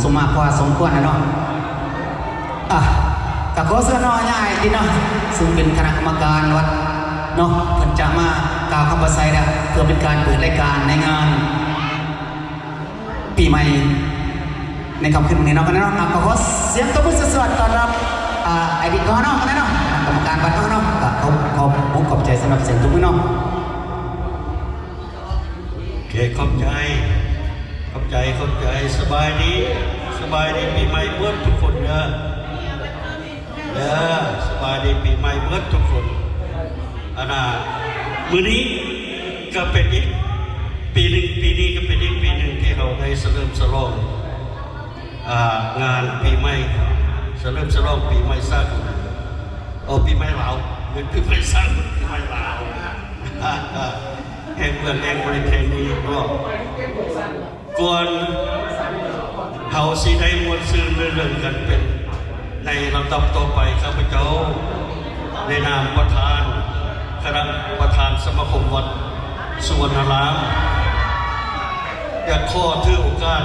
ສົມມາກພໍສົມຄວນແລ້ວເນາະ. ອ່ະ ກະຂໍເຊີນເນາະ ຍາຍຕິເນາະ ຊຶ່ງເປັນຄະນະກຳມະການວັດເນາະ ເພິ່ນຈະມາກ່າວຄຳປາໄສແລ້ວ ເພື່ອເປັນການເປີດລາຍການໃນງານປີໃໝ່ໃນຄ່ຳຄືນມື້ນີ້ເນາະ ຄະນະເນາະ. ອ່ະ ກໍຂໍສຽງຕົບມືສວດໆ ຕ້ອນຮັບ ອ່າ ໄອດິດຂອງເຮົາເນາະ ຄະນະເນາະ ຄະນະກຳມະການວັດເຮົາເນາະ. ກໍຂໍຂອບອົກຂອບໃຈສຳລັບສຽງຕົບມືເນາະ. ໂອເຄ ຂອບໃຈ ຂອບໃຈ ຂອບໃຈ. ສະບາຍດີ ສະບາຍດີປີໃໝ່ເບິດທຸກຄົນເດີ ເດີ. ສະບາຍດີປີໃໝ່ເບິດທຸກຄົນ. ອັນນ່າ ມື້ນີ້ກໍເປັນອີກປີໜຶ່ງ ປີນີ້ກໍເປັນອີກປີໜຶ່ງທີ່ເຮົາໄດ້ສະເຫຼີມສະຫຼອງ ອ່າ ງານປີໃໝ່ ສະເຫຼີມສະຫຼອງປີໃໝ່ສາກົນ ເອີ ປີໃໝ່ລາວ ແມ່ນປີໃໝ່ສາກົນ ປີໃໝ່ລາວ ແຫ່ງເມືອງແອງບຣິດແຫ່ງນີ້ເນາະ. ກ່ອນເຮົາຊິໄດ້ມ່ວນຊື່ນລື່ນເລີງກັນເປັນໃນລຳດັບຕໍ່ໄປ, ຂ້າພະເຈົ້າໃນນາມປະທານຄະນະປະທານສະມາຄົມວັດສຸວັນນາລາມ ຢາກຂໍຖືໂອກາດ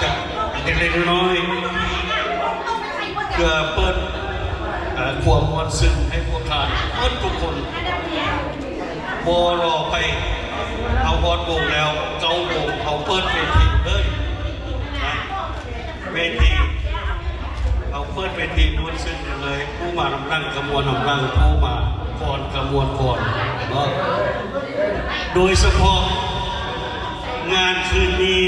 ຈັກເລັກໆນ້ອຍໆ ເພື່ອເປີດ ເອີ ຄວາມມ່ວນຊື່ນໃຫ້ພວກທ່ານເບິດທຸກຄົນ. ບໍ່ລໍໃຜ, ເຮົາຮອດໂມງແລ້ວ ເກົ້າໂມງ ເຮົາເປີດເວທີເລີຍນະ ເວທີ ເຮົາເປີດເວທີມ່ວນຊື່ນກັນເລີຍ. ຜູ້ມານຳຫຼັງກໍມ່ວນນຳຫຼັງ, ຜູ້ມາກ່ອນກໍມ່ວນກ່ອນເນາະ. ໂດຍສະເພາະງານຄືນນີ້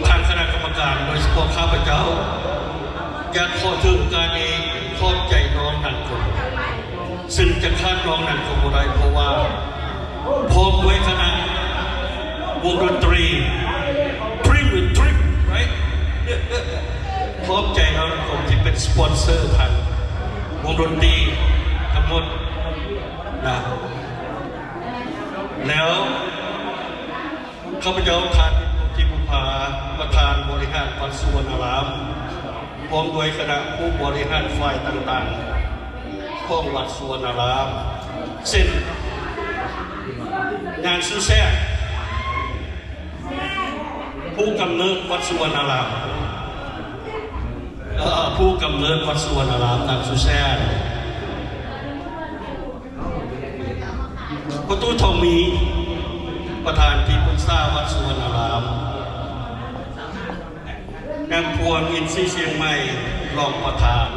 ທາງຄະນະກຳມະການ ໂດຍສະເພາະຂ້າພະເຈົ້າ ຢາກຂໍຖືໂອກາດນີ້ຂອບໃຈນ້ອງນັນກົງ ຊຶ່ງຈະຂາດນ້ອງນັນກົງບໍ່ໄດ້ ເພາະວ່າພ້ອມດ້ວຍຄະນະວົງດົນຕີ Dream with Dream, right? ຂອບໃຈນ້ອງນັນກົງທີ່ເປັນສະປອນເຊີທາງວົງດົນຕີທັງໝົດນະ ແລ້ວ ຂ້າພະເຈົ້າ ທ່ານ ທິດບຸນພາ ປະທານບໍລິຫານວັດສຸວັນນາລາມ ພ້ອມດ້ວຍຄະນະຜູ້ບໍລິຫານຝ່າຍຕ່າງໆຂອງວັດສຸວັນນາລາມ ເຊັ່ນ ນາງສຸແສງ ຜູ້ກຳເນີດວັດສຸວັນນາລາມ ເອີ ຜູ້ກຳເນີດວັດສຸວັນນາລາມ ນາງສຸແສງ ພໍ່ຕູ້ທອງມີ ປະທານທີ່ປຶກສາວັດສຸວັນນາລາມ, ນາງພວງ ອິນຊີຊຽງໃໝ່ ຮອງປະທານ,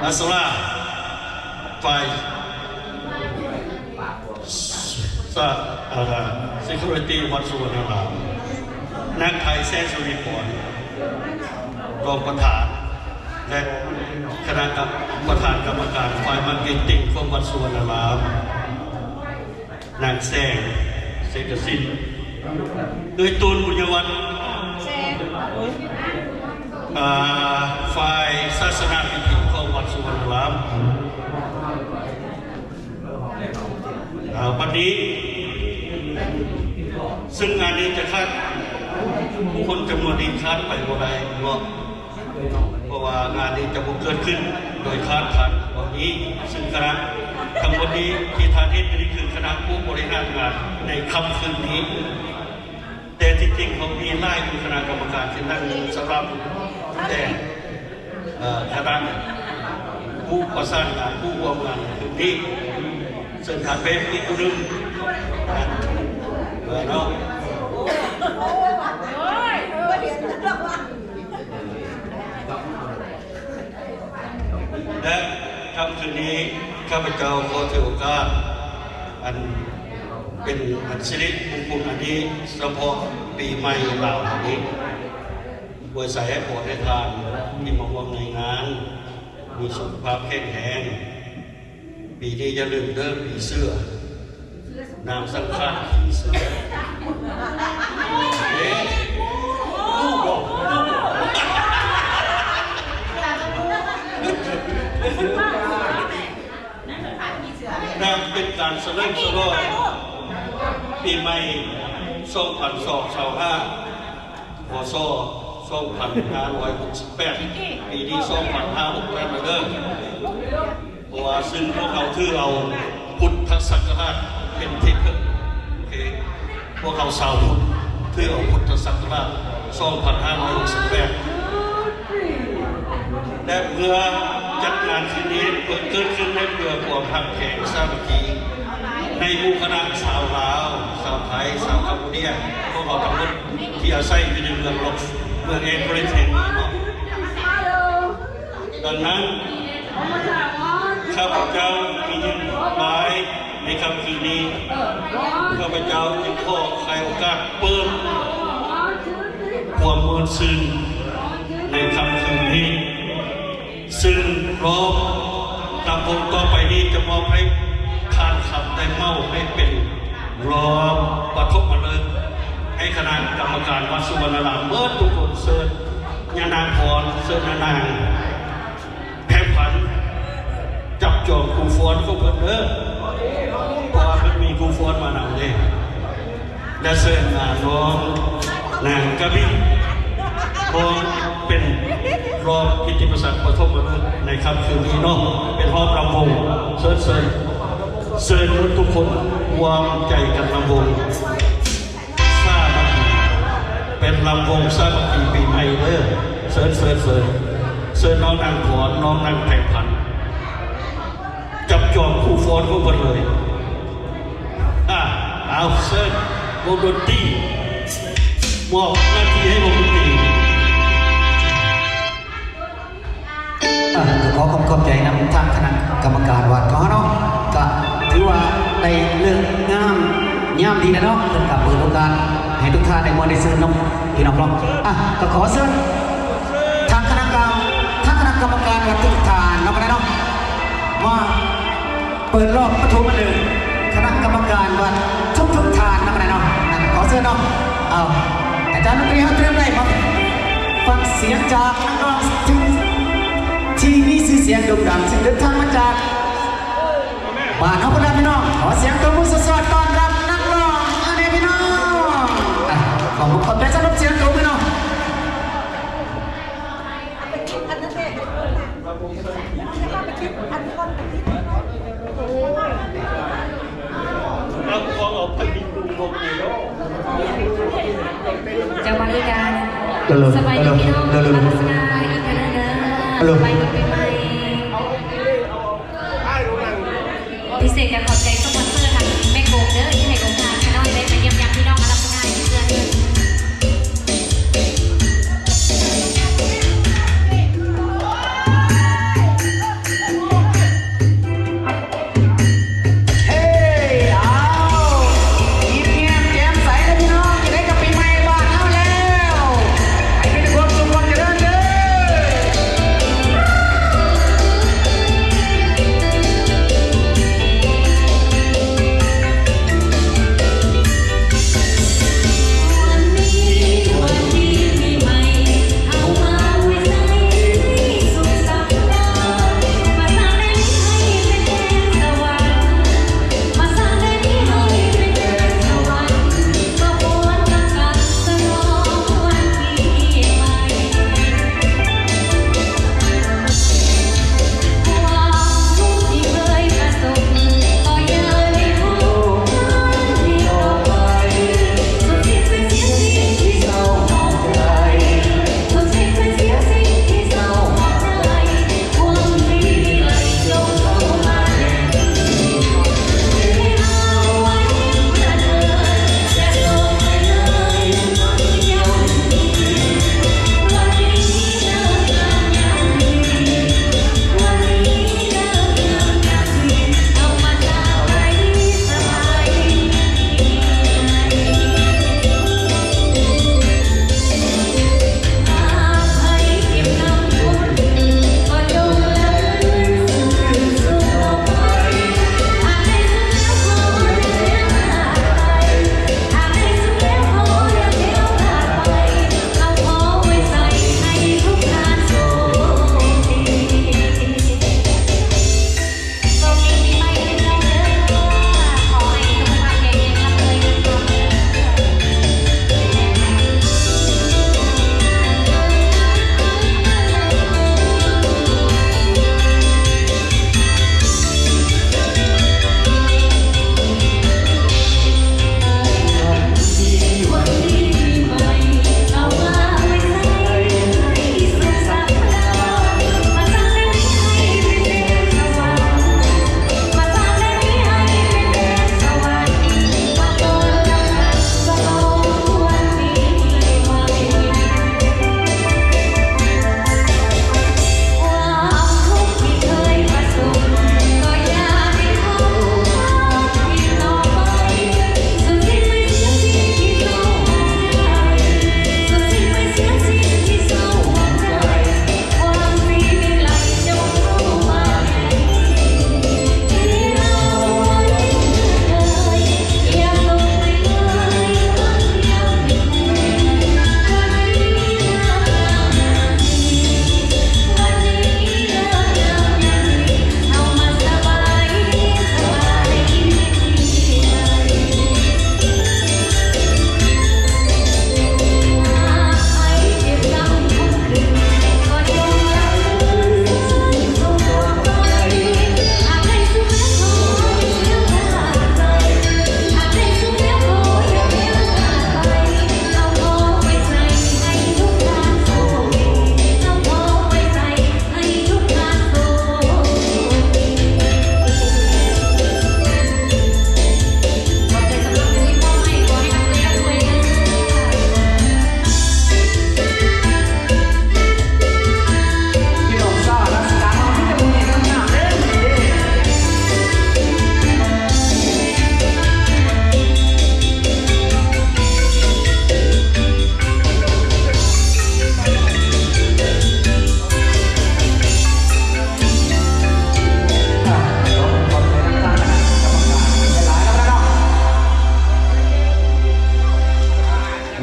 ອັດສະລາ ຝ່າຍ ສະ ເອີ ເຊັກເຄີຣິຕີ ວັດສຸວັນນາລາມ, ນາງໄພ ແສງສຸລິພອນ ຮອງປະທານ ແລະ ຄະນະກຳ ປະທານກຳມະການຝ່າຍມາເກັດຕິງຂອງວັດສຸວັນນາລາມ, ນາງແສງ ເສດຖະສິນ, ເອື້ອຍຕູນ ບຸນຍະວັດ ອ່າ ຝ່າຍສາສະໜາພິທີຂອງວັດສຸວັນນາລາມ. ອ່າ ບັດນີ້ ຊຶ່ງງານນີ້ຈະຂາດ ບຸກຄົນຈຳນວນນີ້ຂາດໄປບໍ່ໄດ້ເນາະ, ເພາະວ່າງານນີ້ຈະບໍ່ເກີດຂຶ້ນໂດຍຂາດທ່ານເຫຼົ່ານີ້, ຊຶ່ງຄະນະທັງໝົດນີ້ທີ່ທ່ານເຫັນຢູ່ນີ້ ຄືຄະນະຜູ້ບໍລິຫານງານໃນຄ່ຳຄືນນີ້. ແຕ່ທີ່ຈິງເຮົາມີຫຼາຍຢູ່ຄະນະກຳມະການທີ່ນັ່ງສຳລັບ ແຕ່ ເອີ ຄະນະຜູ້ປະສານງານ ຜູ້ຮ່ວມງານຄືນີ້ ເຊິ່ງທ່ານເປັນອີກຜູ້ໜຶ່ງ ເອີ ເນາະ. ແລະ ຄ່ຳຄືນນີ້ ຂ້າພະເຈົ້າຂໍຖືໂອກາດ ອັນເປັນອັນສິລິມຸງຄຸນອັນດີ ສະເພາະປີໃໝ່ລາວອັນນີ້ ອວຍໄຊໃຫ້ພອນໃຫ້ທ່ານທີ່ມາຮ່ວມໃນງານ ມີສຸຂະພາບແຂງແຮງ. ປີນີ້ຢ່າລືມເດີ ປີເສືອ ນາງສັງຂານຂີ້ເສືອ. ເອີ ນາງເປັນການສະເຫຼີມສະຫຼອງປີໃໝ່ ສອງພັນຊາວຫ້າ ພ.ສ. ສອງພັນຫ້າຮ້ອຍຫົກສິບແປດ ປີນີ້ ສອງພັນຫ້າຮ້ອຍຫົກສິບແປດ ແລ້ວເດີ. ເພາະວ່າ ຊຶ່ງພວກເຮົາຖືເອົາພຸດທະສັກກະລາດເປັນທີ່ເພິ່ງ. ໂອເຄ. ພວກເຮົາຊາວພຸດ ຖືເອົາພຸດທະສັກກະລາດ ສອງພັນຫ້າຮ້ອຍຫົກສິບແປດ ແລະ ເມື່ອຈັດງານຄືນນີ້ ເກີດຂຶ້ນໃນເພື່ອຄວາມຮັກແພງສາມັກຄີ ໃນໝູ່ຄະນະຊາວລາວ, ຊາວໄທ, ຊາວກຳປູເຈຍ ພວກເຮົາທັງໝົດທີ່ອາໄສຢູ່ໃນເມືອງລັອກ ເມືອງແອງເກີລແຫ່ງນີ້ເນາະ. ດັ່ງນັ້ນ ຂ້າພະເຈົ້າມີຫຍັງຫຼາຍໃນຄ່ຳຄືນນີ້ ຂ້າພະເຈົ້າຈຶ່ງຂໍໃຫ້ໂອກາດເປີດຄວາມມ່ວນຊື່ນໃນຄ່ຳຄືນນີ້ ຊຶ່ງລອບລຳວົງຕໍ່ໄປນີ້ຈະມອບໃຫ້ທ່ານຄຳໄດ້ເໝົາໃຫ້ເປັນລອບປະຖົມມະເລີກ ໃຫ້ຄະນະກຳມະການວັດສຸວັນນາລາມເໝິດທຸກຄົນ. ເຊີນຍານາງພອນ ເຊີນຍານາງ ແພງພັນ ຈັບຈອງຄູ່ຟ້ອນຂອງເພິ່ນເດີ ເພາະວ່າເພິ່ນມີຄູ່ຟ້ອນມານຳເດ້ ແລະ ເຊີນ ອາ ນ້ອງນາງກະບິ ພ້ອມເປັນຮອບກິດຕິມະສັກປະຖົມມະເລີກໃນຄ່ຳຄືນນີ້ເນາະ ເປັນຮອບລຳວົງ. ເຊີນ ເຊີນ ເຊີນໝົດທຸກຄົນຮ່ວມໃຈກັນລຳວົງ ສາມັກຄີ ເປັນລຳວົງສາມັກຄີປີໃໝ່ເດີ. ເຊີນ ເຊີນ ເຊີນ ເຊີນນ້ອງນາງພອນ ນ້ອງນາງແພງພັນ ຈັບຈອງຄູ່ຟ້ອນຂອງເພິ່ນເລີຍ. ອາ ເອົາ ເຊີນວົງດົນຕີ ມອບໜ້າທີ່ໃຫ້ວົງດົນຕີ. ອ່ະ ກໍຂໍຂອບ ຂອບໃຈນຳທາງຄະນະກຳມະການວັດຂອງເຮົາເນາະ ກະຖືວ່າໄດ້ເລີກງາມຍາມດີແລ້ວເນາະ ເພິ່ນກະເປີດໂອກາດໃຫ້ທຸກທ່ານໄດ້ມ່ວນໄດ້ຊື່ນເນາະ ພີ່ນ້ອງເນາະ. ອ່ະ ກໍຂໍເຊີນທາງຄະນະກຳ ທາງຄະນະກຳມະການວັດທຸກທ່ານເນາະ ກໍໄດ້ເນາະ ມາ ເປີດລອບປະຖົມມະເລີກ ຄະນະກຳມະການວັດທຸກໆທ່ານນຳກັນເນາະ. ຂໍເຊີນເນາະ ເອົາ ອາຈານດົນຕີເຮົາເຕີມໄດ້ບໍ່? ຟັງສຽງຈາກນັກຮ້ອງທີ່ມີຊື່ສຽງໂດ່ງດັງ ຊຶ່ງເດີນທາງມາຈາກບ້ານເຮົາພຸ້ນລະພີ່ນ້ອງ. ຂໍສຽງຕົບມືສອດໆຕ້ອນຮັບນັກຮ້ອງ ອາ ແດ່ພີ່ນ້ອງ. ອ່ະ ຂອບ ຂອບໃຈສຳລັບສຽງຕົບມືເນາະ. ເຈົ້າ ມາດ້ວຍກັນ ສະບາຍດີພີ່ນ້ອງ ຮັດສະໜາ ອີກເທື່ອໜຶ່ງເດີ ສະບາຍດີປີໃໝ່. ພິເສດກະຂອບໃຈສະປອນເຊີທາງແມ່ໂຂງເດີ ທີ່ໃຫ້ໂອກາດຂ້ານ້ອຍໄດ້ມາຢ້ຽມຢາມພີ່ນ້ອງອາລັບສະໜາອີກເທື່ອໜຶ່ງ. ເອີ ເອົາ ຍິ້ມແຍ້ມແຈ່ມໃສເດີພີ່ນ້ອງ ຈະໄດ້ກັບປີໃໝ່ບ້ານເຮົາແລ້ວ ໃຫ້ມີແຕ່ຄວາມສຸກຄວາມຈະເລີນເດີ.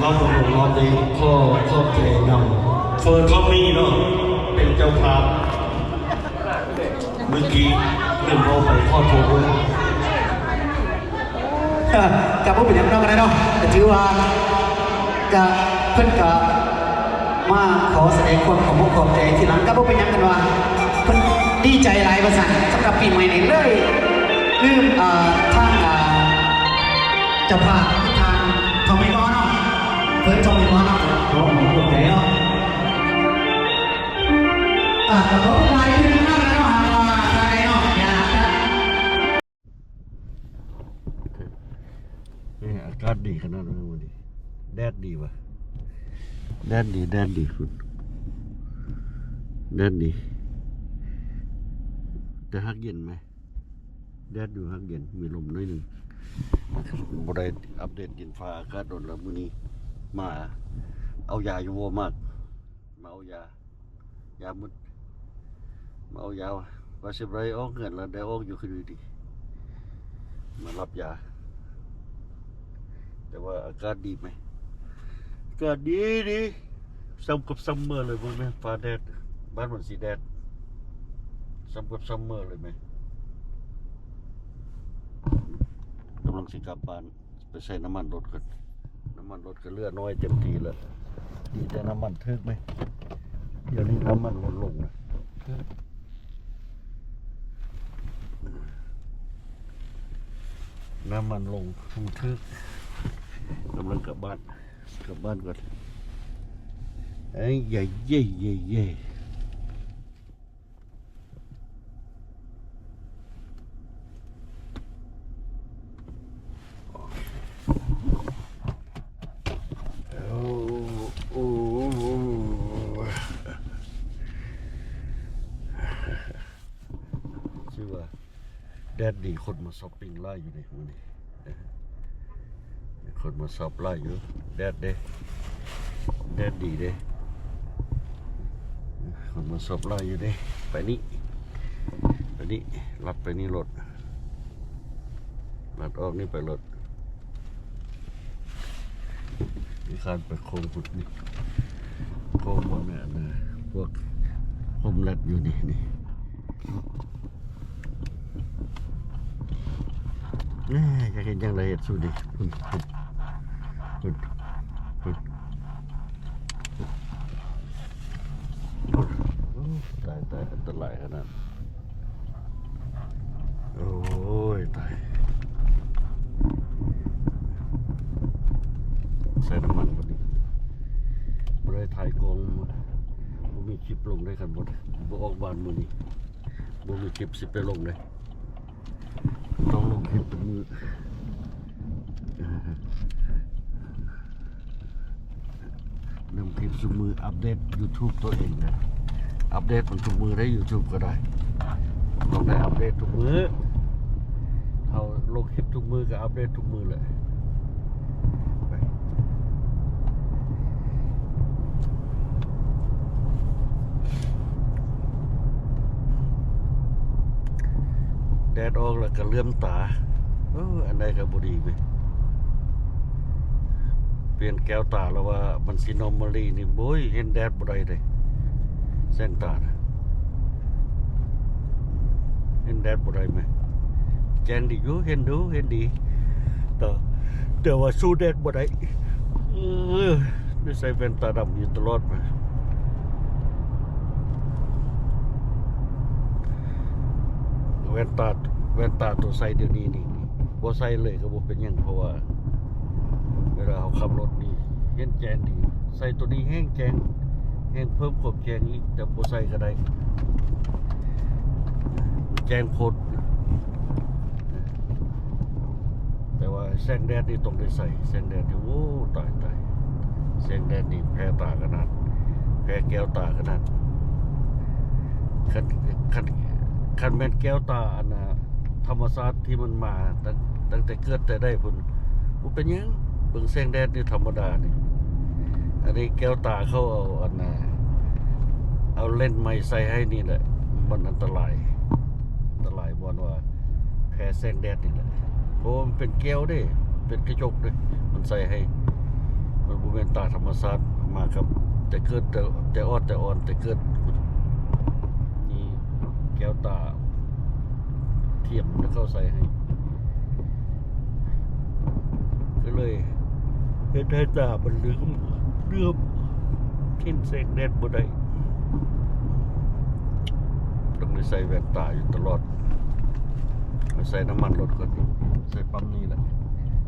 ເຮົາຕ້ອງນ້ອມໃຈ ຂໍຂອບໃຈນຳເຟີທອມມີເນາະ ເປັນເຈົ້າພາບ ເມື່ອກີ້ລືມເວົ້າໄປ ຂໍໂທດເດີ. ກະບໍ່ເປັນຫຍັງເນາະ ກະໄດ້ເນາະ ກະຖືວ່າ ກະ ເພິ່ນກະມາຂໍສະແດງຄວາມຂອບອົກຂອບໃຈ ທີຫຼັງກະບໍ່ເປັນຫຍັງ ເພິ່ນວ່າ ເພິ່ນດີໃຈຫຼາຍວ່າຊັ້ນ. ສຳລັບປີໃໝ່ນີ້ເລີຍລືມ ອ່າ ທາງ ອ່າ ເຈົ້າພາບ ທາງເຖົ້າແມ່ໝໍເນາະ ເພິ່ນເຖົ້າແມ່ໝໍເນາະ ຂໍຂອບໃຈເນາະ. ອ່າ ກະບໍ່ຫຼາຍເທື່ອນຳເນາະ ຫາກວ່າໄດ້ເນາະ ຢາກຈະ ນີ້ອາກາດດີຂະໜາດນັ້ນມື້ນີ້ ແດດດີຫວາ ແດດດີ ແດດດີພຸ້ນ ແດດດີ ແຕ່ຫາກເຢັນແມ ແດດຢູ່ຫາກເຢັນ ມີລົມໜ້ອຍໜຶ່ງ. ບໍ່ໄດ້ອັບເດດດິນຟ້າອາກາດດົນແລ້ວ ມື້ນີ້ມາເອົາຢາຢູ່ວໍມາດ ມາເອົາຢາ ຢາມຶນ ມາເອົາຢາ ວ່າຊິບໍ່ໄດ້ອອກເຮືອນ ແລ້ວໄດ້ອອກຢູ່ຄືດີ ມາຮັບຢາ. ແຕ່ວ່າອາກາດດີແມ ອາກາດດີດີ ສ່ຳກັບຊັມເມີເລີຍ ເບິ່ງແມ ຟ້າແດດ ບ້ານມັນຊິແດດ ສ່ຳກັບຊັມເມີເລີຍແມ. ກຳລັງຊິກັບບ້ານ ໄປໃສ່ນ້ຳມັນລົດກ່ອນ ນ້ຳມັນລົດກະເຫຼືອໜ້ອຍເຕັມທີ່ແລ້ວ ດີແຕ່ນ້ຳມັນຖືກແມ ດຽວນີ້ນ້ຳມັນລົດລົງນະ ນ້ຳມັນລົງ ມັນຖືກ ກຳລັງກັບບ້ານ ກັບບ້ານກ່ອນ ເອີຍ ເຢ້ ເຢ້ ເຢ້ ເຢ້. ໂອ້ ໂອ້ ໂອ້ ຊື່ວ່າແດດດີ ຄົນມາຊັອບປິງຫຼາຍຢູ່ເດມື້ນີ້. ຄົນມາຊັອບຫຼາຍຢູ່ ແດດເດ້ ແດດດີເດ້ ຄົນມາຊັອບຫຼາຍຢູ່ເດ້. ໄປນີ້ ໄປນີ້ ລັດໄປນີ້ໂລດ ລັດອອກນີ້ໄປໂລດ. ມີຄານໄປໂຄ້ງພຸ້ນນີ້ ໂຄ້ງບ່ອນນັ້ນນະ ພວກໂຮມແລັດຢູ່ນີ້ ນີ້. ແນ່ ຢາກເຮັດຫຍັງລະເຮັດສູ່ນີ້ ພຸ້ນ ພຸ້ນ ພຸ້ນ ພຸ້ນ ພຸ້ນ. ໂອ້ ຕາຍ ຕາຍ ອັນຕະລາຍຂະໜາດ ໂອ້ຍ ຕາຍ. ໃສ່ນ້ຳມັນບັດນີ້ ບໍ່ໄດ້ຖ່າຍກ້ອງ ບໍ່ມີຄລິບລົງເດ້ ຄັນບໍ່ ບໍ່ອອກບ້ານມື້ນີ້ ບໍ່ມີຄລິບຊິໄປລົງເດ້. ຕ້ອງລົງຄລິບທຸກມື້ ລົງຄລິບຊຸມື້ ອັບເດດຢູທູບຕົວເອງນະ ອັບເດດມັນທຸກມື້ໄດ້ ຢູທູບກະໄດ້ ຕ້ອງໄດ້ອັບເດດທຸກມື້. ເຮົາລົງຄລິບທຸກມື້ກະອັບເດດທຸກມື້ແຫຼະ. ແດດອອກແລ້ວກະເຫຼື້ອມຕາ ເອີ ອັນໃດກະບໍ່ດີເວີຍ. ປ່ຽນແກ້ວຕາແລ້ວວ່າມັນຊິນອມມາລີນີ້ ໂອ້ຍ ເຫັນແດດບໍ່ໄດ້ເດ້ ແສງຕານະ ເຫັນແດດບໍ່ໄດ້ແມ. ແຈ້ງດີຢູ່ ເຫັນດູ ເຫັນດີ ແຕ່ ແຕ່ວ່າສູ້ແດດບໍ່ໄດ້ ເອີ ໄດ້ໃສ່ແວ່ນຕາດຳຢູ່ຕະຫຼອດມາ. ແວ່ນຕາ ແວ່ນຕາໂຕໃສ່ດຽວນີ້ນີ້ ບໍ່ໃສ່ເລີຍກະບໍ່ເປັນຫຍັງ ເພາະວ່າເວລາເຮົາຂັບລົດນີ້ເຫັນແຈ້ງດີ. ໃສ່ໂຕນີ້ແຮງແຈ້ງ ແຮງເພີ່ມຄວາມແຈ້ງອີກ ແຕ່ບໍ່ໃສ່ກະໄດ້ ແຈ້ງໂພດ. ແຕ່ວ່າແສງແດດນີ້ຕ້ອງໄດ້ໃສ່ ແສງແດດນີ້ ໂອ້ ຕາຍ ຕາຍ ແສງແດດນີ້ແພ້ຕາຂະໜາດ ແພ້ແກ້ວຕາຂະໜາດ. ຄັນ ຄັນ ຄັນແມ່ນແກ້ວຕາອັນນ່າ ທຳມະຊາດທີ່ມັນມາຕັ້ງ ຕັ້ງແຕ່ເກີດແຕ່ໃດພຸ້ນ ບໍ່ເປັນຫຍັງ ເບິ່ງແສງແດດນີ້ທຳມະດານີ້. ອັນນີ້ແກ້ວຕາເຂົາເອົາອັນນ່າ ເອົາເລນໃໝ່ໃສ່ໃຫ້ນີ້ແຫຼະ ມັນອັນຕະລາຍ ອັນຕະລາຍບ່ອນວ່າແພ້ແສງແດດນີ້ແຫຼະ ເພາະວ່າມັນເປັນແກ້ວເດ້ ເປັນກະຈົກເດ້ ມັນໃສ່ໃຫ້ ມັນບໍ່ແມ່ນຕາທຳມະຊາດ ມາກັບແຕ່ເກີດ ແຕ່ ແຕ່ອອດແຕ່ອອນ ແຕ່ເກີດ. ມີແກ້ວຕາທຽມແລ້ວເຂົາໃສ່ໃຫ້ ກໍເລີຍເຮັດໃຫ້ຕາມັນເຫຼືອມ ເຫຼືອມ ເຫັນແສງແດດບໍ່ໄດ້. ຕ້ອງໄດ້ໃສ່ແວ່ນຕາຢູ່ຕະຫຼອດ. ໃສ່ນ້ຳມັນລົດກ່ອນ ໃສ່ປ້ຳນີ້ແຫຼະ.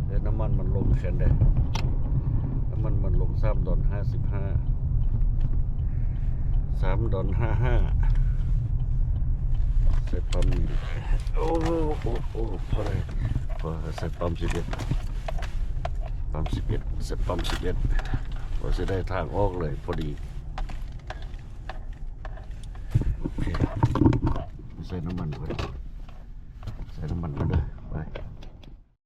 ເອີ ນ້ຳມັນມັນລົງແຄ່ນໃດ? ນ້ຳມັນມັນລົງສາມດອນຫ້າສິບຫ້າ ສາມດອນຫ້າສິບຫ້າ. ໃສ່ປ້ຳນີ້ ໂອ້ ໂອ້ ໂອ້ ພໍໄດ້ ພໍໃສ່ປ້ຳສິບເອັດ ປ້ຳສິບເອັດ ໃສ່ປ້ຳສິບເອັດ ພໍຊິໄດ້ທາງອອກເລີຍ ພໍດີ. ໂອເຄ ໃສ່ນ້ຳມັນກ່ອນ.